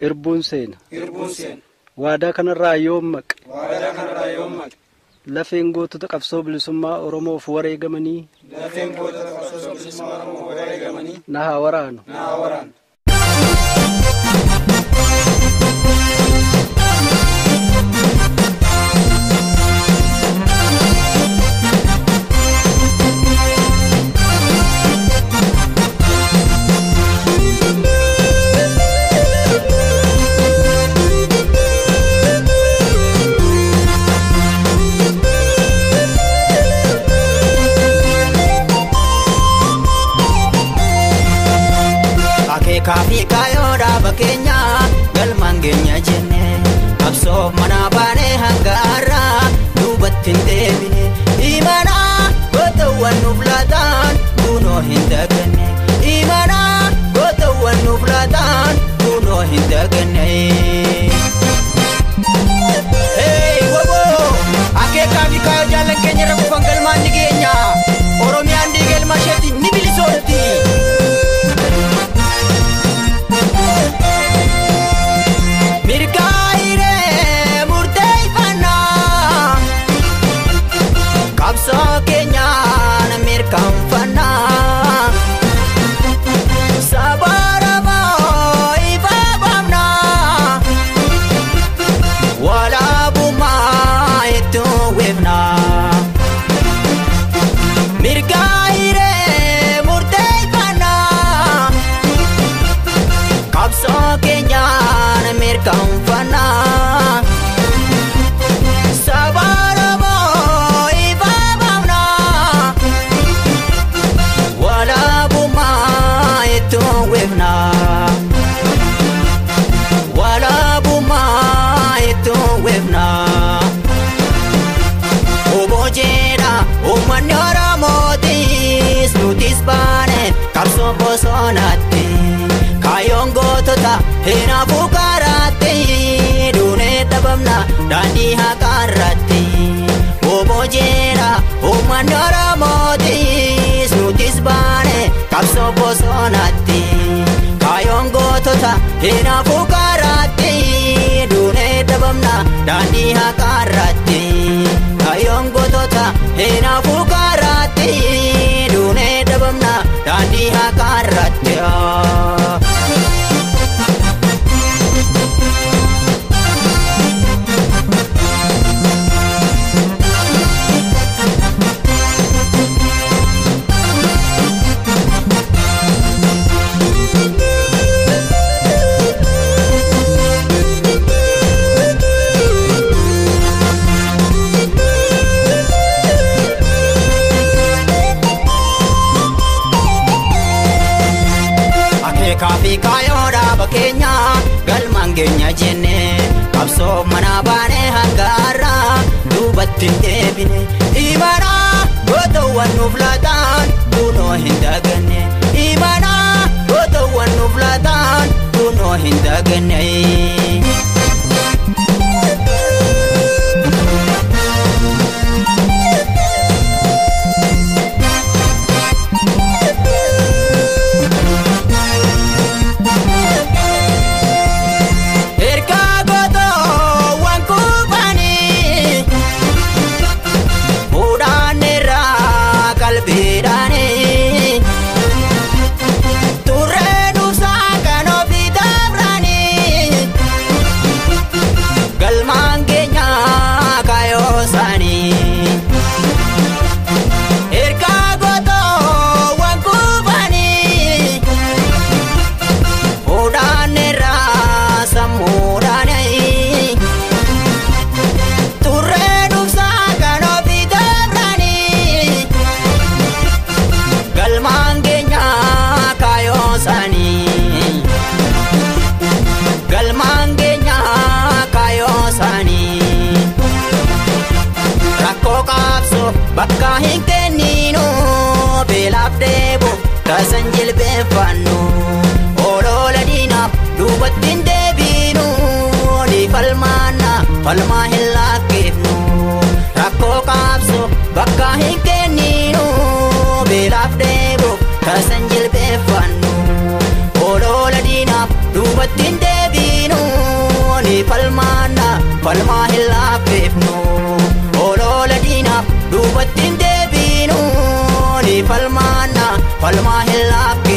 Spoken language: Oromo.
Irbuun seena. Waadaa kanarraa yoom maqe. Lafeen gootota qabsoo bilisummaa Oromoof wareegamanii. Na haa waraanu. Akeekaa fi kaayyoo dhaaba keenyaa galmaan keenya jenne qabsoof mana baanee hanga har'aa duubatti hin deebine imanaa gootawwan nuuf laataan kunoo hin daganne imanaa gootawwan nuuf laataan kunoo hin daganne. Hey woboo akeekaa fi kaayyoo jaallan keenya irra kufan galmaan ni geenya Oromiyaan dhiiga ilma isheetiin ni bilisoomti. Mirgaayiree murteeffannaa qabsoo keenyaan mirkaanfannaa saba Oromoo ifa baafnaa walaabummaa itti weefnaa. Mirgaayiree murteeffannaa qabsoo keenyaan mirkaanfannaa saba Oromoo ifa baafnaa walaabummaa itti weefnaa walaabummaa itti weefnaa. Obojeedha uummanni Oromootis nutis baane qabsoo bosonaatti kaayyoon gootota hinaafuu karaatti duunee dhabamna daandii haqaarratti. Obojeedha uummanni Oromootis nutis baane qabsoo bosonaatti kaayyoon gootota hinaafuu karaatti duunee dhabamna daandii haqaarratti. Kaayyoon gootota hinaafuu karaatti duunee dhabamna daandii haqaarratti. Akeekaa fi kaayyoo dhaaba keenyaa galmaan keenya jenne qabsoo mana baanee hanga har'aa duubatti hin deebine imanaa gootawwan nuuf laataan kunoo hin daganne imanaa gootawwan nuuf laataan kunoo hin daganne. Ergaa gootawwan kufanii fuudhaanirraa qalbiidhaanii turree nuusaa kan ofii dabranii galmaan keenya kaayyoo isaanii. Ergaa gootawwan kufanii fuudhaanirraa sammuudhaanii turree nuusaa kan ofii dabranii galmaan keenya kaayyoo isaanii. Galmaan keenya kaayyoo isaanii. Rakkoo qabsoo bakka hin kenninu beelaaf dheebuuf tasan jilbeeffannu oloola diinaaf duubatti hin deebinu ni falmaanna falmaa hin lakkifnu rakkoo qabsoo bakka hin kenninu beelaaf dheebuuf tasan jilbeeffannu oloola diinaaf duubatti hin deebinu. falmaa hin laaffifnu. Oloola diinaaf duubatti hin deebinu. Ni falmaanna falmaa hin laaffifnu.